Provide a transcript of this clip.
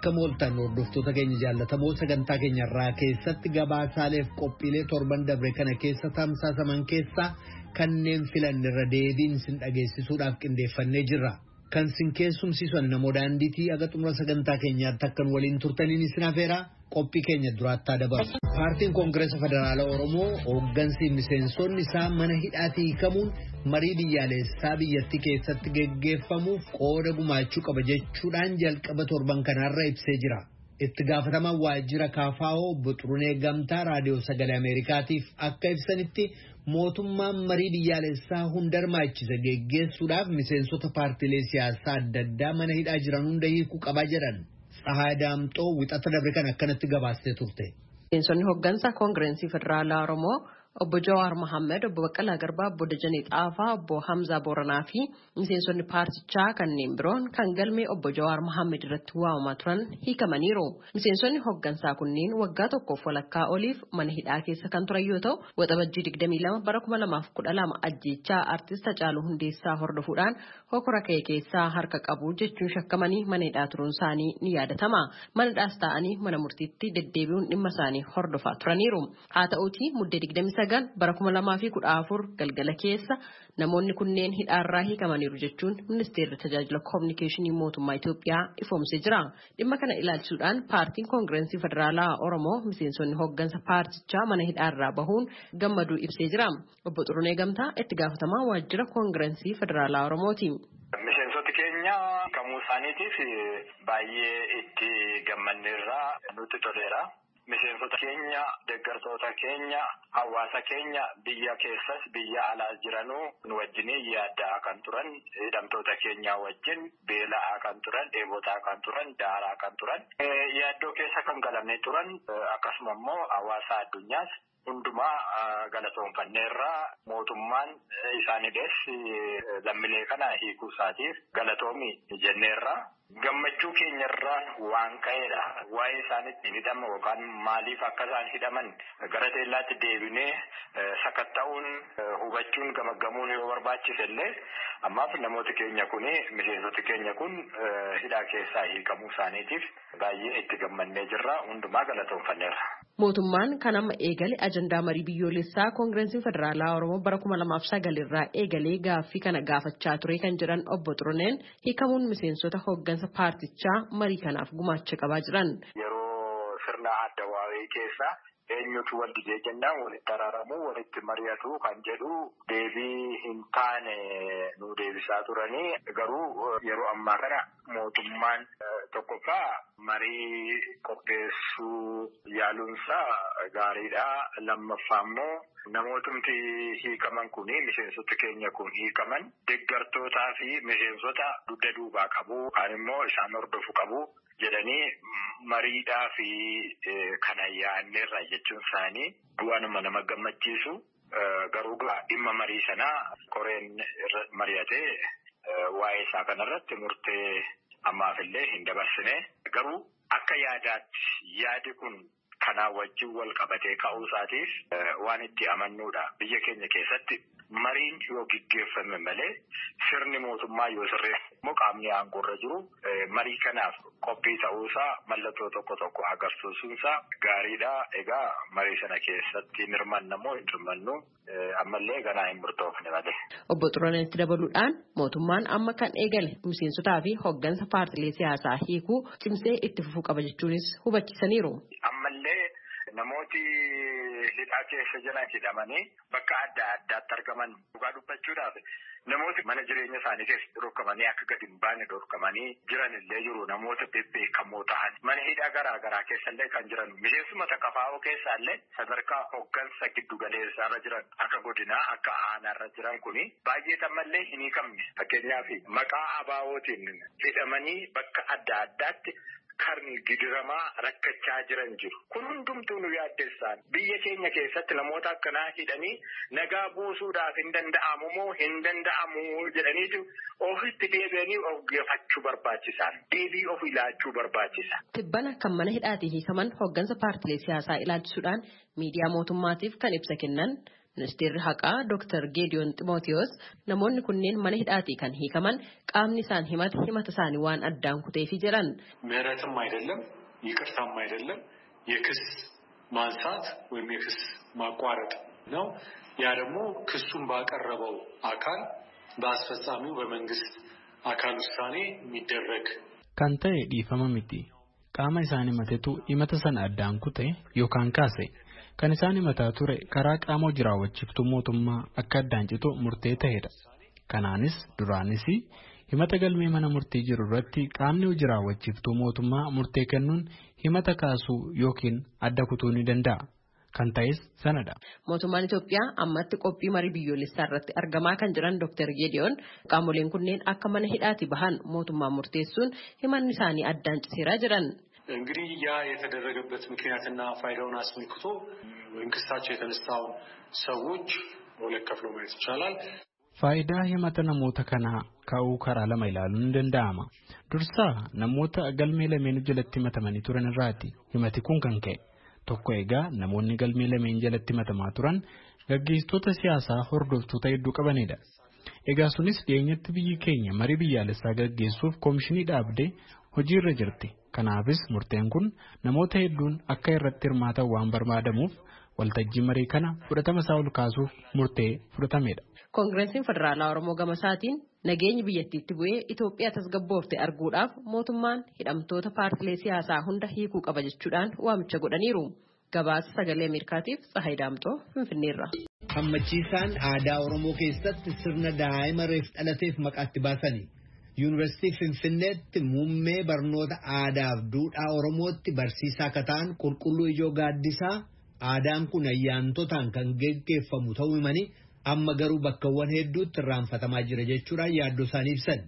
Akka mooltan hordoftoota keenya jaallatamoo sagantaa keenya irraa keessatti gabaasaaleef qophiilee torban dabre kana keessa tamsaasaman keessaa kanneen filanne irra deebiin sin dhageessisuudhaaf qindeeffannee jirra. Kan sin keessumsiisan namoo daandiitii aga xumura sagantaa keenyaatti akkan waliin turtaniin isin afeera qophii keenya duraattaa dabarsu. Paartiin Koongireesa Federaalaa Oromoo hooggansi miseensonni isaa mana hidhaatii hiikamuun marii biyyaalessaa biyyattii keessatti geggeeffamuuf qooda gumaachuu qaba jechuudhaan jalqaba torban kanaarra ibsee jira. Itti gaafatamaan waajjira KFO obbo Xurunee Gamtaa Raadiyoo Sagalee Ameerikaatiif akka ibsanitti mootummaan marii biyyaalessaa hunda hirmaachise geggeessuudhaaf miseensota paartiilee siyaasaa adda addaa mana hidhaa jiran hunda hiikuu qabaa jedhan. Tsahaay Daamxoo wixata dabre kan akkanatti gabaastee turte. Miseensonni hooggansa Koongireensii Federaalaa Oromoo obbo Jawaar Mohaammed, obbo Baqqalaa Garbaa, obbo Dajanee Xaafaa, obbo Hamzaa Booranaa fi miseensonni paartichaa kanneen biroon kan galmee obbo Jawaar Mohaammed irratti waamamaa turan hiikamaniiru. Miseensonni hooggansaa kunneen waggaa tokkoof walakkaa oliif mana hidhaa keessa kan turan yoo ta'u, Waxabajjii 22 bara 2012 ajjeechaa artist Hacaaluu Hundeessaa hordofuudhaan hokora ka'e keessaa harka qabu jechuun shakkamanii mana hidhaa turuun isaanii ni yaadatama. Mana hidhaas ta'anii mana murtiitti deddeebi'uun dhimma isaanii hordofaa turaniiru. Haa ta'uutii muddee 29 bara 2014 galgala keessa namoonni kunneen hidhaarraa hiikamaniiru jechuun ministeerri tajaajila koominikeeshinii mootummaa Itoophiyaa ifoomsee jira. Dhimma kana ilaalchisuudhaan paartiin Koongireensii Federaalaa Oromoo miseensonni hooggansa paartichaa mana hidhaarraa bahuun gammaduu ibsee jira. Obbo Xurunee Gamtaa itti gaafatamaa waajjira Koongireensii Federaalaa Oromooti. Miseensoti keenya hiikamuu isaaniitiif baay'ee itti gammanneerraa nutti toleera. Miseensota keenya, deeggartoota keenya, hawaasa keenya biyya keessas biyya alaas jiranuu nu wajjin yaaddaa kan turan, hidhamtoota keenya wajjin beela'aa kan turan, dheebotaa kan turan, daaraa kan turan, yaaddoo keessa kan galamee turan, akkasuma immoo hawaasa addunyaas hundumaa galatoonfanneerraa mootummaan isaaniides lammiilee kana hiikuu isaatiif galatoomi jenneerra. Gammachuu keenyarraan waan ka'eedha. Waa'ee isaanitti hidhama yookaan maaliif akka isaan hidhaman gara teellaatti deebinee sakatta'uun hubachuun gamaggamuun yoo barbaachise illee ammaaf namooti keenya kun miseensoti keenya kun hidhaa keessaa hiikamuu isaaniitiif baay'ee itti gammannee jirra. Hundumaa galatoonfanneerra. Mootummaan kan amma eegale ajandaa marii biyyoolessaa Koongireensii Federaalaa Oromoo bara 2009 irraa eegalee gaaffii kana gaafachaa ture kan jedhan obbo Xuruneen hiikamuun miseensota hooggansa paartichaa marii kanaaf gumaacha qabaa jiran. Yeroo sirna addawaawee keessa eenyutu wal didee jennaan walitti araaramuu walitti mari'atu kan jedhu deebii hin taane nu deebisaa turanii garuu yeroo ammaa kana mootummaan tokkoffaa marii qopheessuu yaaluunsaa gaariidha. Lammaffaa immoo namootumti hiikaman kun miseensota keenya kun hiikaman deeggartootaa fi miseensota dugda duubaa qabu kaan immoo isaan hordofu qabu jedhanii mariidhaa fi kana yaadneerra jechuun isaanii waanuma nama gammachiisu. Garuu dhimma marii sanaa koreen mari'atee waa'ee isaa kanarratti murtee ammaaf illee hin dabarsine. Garuu akka yaadaatti yaadi kun kanaa wajjin wal qabatee ka'uu isaatiif waan itti amannuudha. Biyya keenya keessatti mariin yoo gaggeeffame malee sirni mootummaa yoo sirreeffamu immoo qaamni aangoorra jiru marii kanaaf qophii ta'uusaa mallattoo tokko tokko agarsiisuunsaa gaariidha. Egaa marii sana keessatti hirmaanna moo hin hirmaannu ammallee ganaa hin murtoofne malee. Obbo Xuruneetti dabaluudhaan mootummaan amma kan eegale miseensotaa fi hooggansa paartilee siyaasaa hiikuu cimsee itti fufuu qaba jechuunis hubachiisaniiru. Ammallee namooti hidhaa keessa jiran hidhamanii bakka adda addaatti argaman dhugaa dubbachuudhaaf namooti mana jireenya isaanii keessatti dhorkamanii akka gadi hin baane dhorkamanii jiran illee jiru namoota bebbeekamoo ta'an mana hidhaa garaa garaa keessa illee kan jiran miseensuma KFO keessa illee sadarkaa hooggansa giddu galeessaarra jiran akka godinaa akka aanaarra jiran kuni baay'ee ammallee hin hiikamne fakkeenyaaf maqaa abaawootiin hidhamanii bakka adda addaatti kan gidiramaa rakkachaa jiran jiru. Kun hundumtuu nu yaaddessaan biyya keenya keessatti namoota akkanaa hidhanii nagaa buusuudhaaf hin danda'amu moo hin danda'amu jedhaniitu ofitti deebi'anii of gaafachuu barbaachisan. Deebii of ilaachuu barbaachisa. Tibbana kan mana hidhaatii hiikaman hooggansa paartilee siyaasaa ilaalchisuudhaan miidiyaa mootummaatiif kan ibsa kennan Ministeerri haqaa Dr. Geediyoon Ximootiyoos namoonni kunneen mana hidhaatii kan hiikaman qaamni isaan himate himata isaanii waan addaan kuteefi jedhan. ምህረትም አይደለም ይቅርታም አይደለም የክስ ማንሳት ወይም የክስ ማቋረጥ ነው። ያ ደግሞ ክሱን ባቀረበው አካል በአስፈጻሚው በመንግስት አካል ውሳኔ የሚደረግ Kan ta'e dhiifama miti. Qaama isaan himatetu himata sana addaan kute yookaan kaase. Kan isaan himataa ture karaa qaama hojii raawwachiiftuu mootummaa akka addaan citu murtee ta'edha. Kanaanis duraanis himata galmee mana murtii jiru irratti qaamni hojii raawwachiiftuu mootummaa murtee kennuun himata kaasuu yookiin adda kutuu ni danda'a. Kan ta'es sanadha. Mootummaan Itoophiyaa ammatti qophii marii biyyoolessaa irratti argamaa kan jiran Dr. Geediyoon qaamoleen kunneen akka mana hidhaatii bahan mootummaan murteessuun himanni isaanii addaan citeeraa jiran. እንግዲህ ያ የተደረገበት ምክንያትና ፋይዳውን አስመልክቶ ወይም ክሳቸው የተነሳውን ሰዎች በሁለት ከፍሎ ማየት ይቻላል። Faayidaa himata namoota kanaa ka'uu karaa lama ilaaluun ni danda'ama. Dursaa namoota galmee lameen jalatti himatamanii turan irraati himati kun kan ka'e. Tokko egaa namoonni galmee lameen jalatti himatamaa turan gaggeessitoota siyaasaa hordoftoota hedduu qabanidha. Egaa sunis dhiyeenyatti biyyi keenya marii biyyaalessaa gaggeessuuf koomishinii dhaabdee hojiirra jirti. Kanaafis murteen kun namoota hedduun akka irratti hirmaatan waan barbaadamuuf waltajjii marii kana fudhatama isaa ol kaasuuf murtee fudhatamedha. Koongireensiin Federaalaa Oromoo gama isaatiin nageenyi biyyattiitti bu'ee Itoophiyaa tasgabboofte arguudhaaf mootummaan hidhamtoota paartilee siyaasaa hunda hiikuu qaba jechuudhaan waamicha godhaniiru. Gabaasa sagalee Ameerikaatiif Tsahaay Daamxoo Finfinneerra. Hammachiisaan aadaa Oromoo keessatti sirna daa'ima reef dhalateef maqaatti baasani. Yuunivarsiitii Finfinneetti muummee barnoota aadaaf duudhaa Oromootti barsiisaa akka ta'an qulqulluu ijoo gaaddisaa aadaan kun ayyaantotaan kan geggeeffamu ta'uu himanii amma garuu bakkawwan hedduutti irraanfatamaa jira jechuudhaan yaaddoo isaanii ibsan.